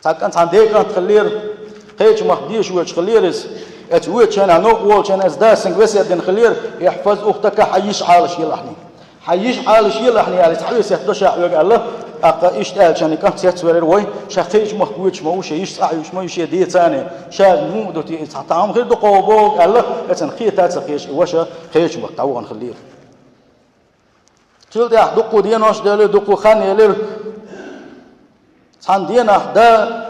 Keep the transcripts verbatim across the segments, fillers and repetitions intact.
Цхьа кӀант, цхьан ден кӀант хиллера, кхечу махка деша воьдуш хиллера иза. Оцу воьдучу хенахь, новкъа волчу хенахь, иза дас цуьнга весет дина хиллера: «Ихьфаз ухтака, хьан йиша Ӏалашъелахь хьуна. Хьан йиша Ӏалашъелахь хьуна», аьлла, цхьа весет до ша хьоьга аьлла. ТӀаккха иштта аьллачу хенахь, кӀант цецвелира: «Вай, ша кхечу махка воьдуш ма ву, шен йиша цӀахь йоьдуш ма ю, шен ден цӀахь, ша муха ду те, иза цхьа там хир ду кхо боху», аьлла, оцунна кхета а ца кхеташ, и ваша кхечу махка дӀавахана хиллера. Цул тӀаьхьа дуккха денош делира, дуккха хан елира. Цхьана денахь да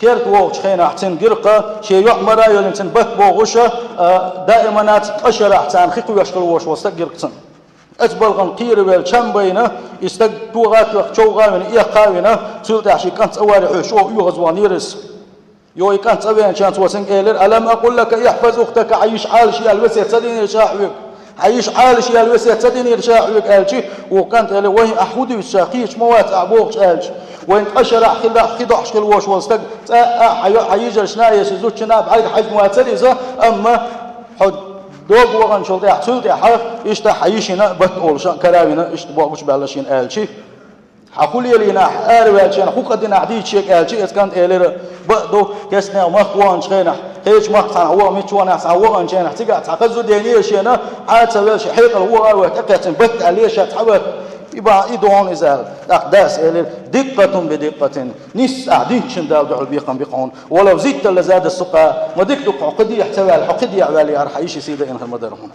керта вогӀучу хенахь, цуьнан гира-кх шен йоӀ мара а йолийна, цуьнан барт богӀуш, а, даиманца ткъа шарахь царна хи кхоьхьуш хилла волуш волу стаг гира-кх цунна. Оцу балхана кхеравелла, чам байна, и стаг тогӀа а тоьхна, човха а вина, эккха а вина, цул тӀаьхьа шен кӀант цӀа варе хьоьжуш, оха оьгӀазвахнера иза. Йо, и кӀант цӀа веанчу хенахь цо цуьнга элира: «Алам акъул лака ихьфаз ухтака, хьан йиша Ӏалашъе аьлла весет ца динера ша хьоьга? Хьан йиша Ӏалашъе аьлла весет ца динера ша хьоьга?» аьлча, оха кӀанта элира: «Вай, ахь хӀун дуьйцу ша, кхеташ ма вац ахь бохучу», аьлча. «Вайн ткъа шарахь хи дохьуш хилла волуш волу стаг цӀа а, хьан йо-, хьан йижаршна а, я шен зудчунна а бӀаьрга хьаьжна вацара иза, амма хьо дог ваханчул тӀаьхьа, цул тӀаьхьа иштта хьан йишина а, барт олуш а, кара а вина, иштта бохучу баьлла шена», аьлча. Хьан хӀун лелийна ахь, араваьллачу хенахь хӀун къа дина ахь дийцича шега аьлча, оцу кӀанта элира: «Бакъ ду, кестнех махка ваханчу хенахь, кхечу махка цхьана ваха, мичча вахана ахь, цхьана ваханчу хенахь, цигахь цхьа хаза зуда енера шена, Ӏа ца велла, шен хьекъал вогӀа а ваьлла, тӀекхаьчна барт аьллера ша, цхьа барт, и бахьана и ду хьуна иза», аьлла. ТӀаккха дас элира: «Диккъатун би диккъатин, нисса ахь динчун Далла дуьхьал бекхам бу-кх хьуна, ва лав зидта ла зада сукъа, ма дика ду-кх хьо кхин дехьа ца ваьлла, хьо кхин дехьа ваьлла, яра хьан йишин сий даина хир ма дара хьуна».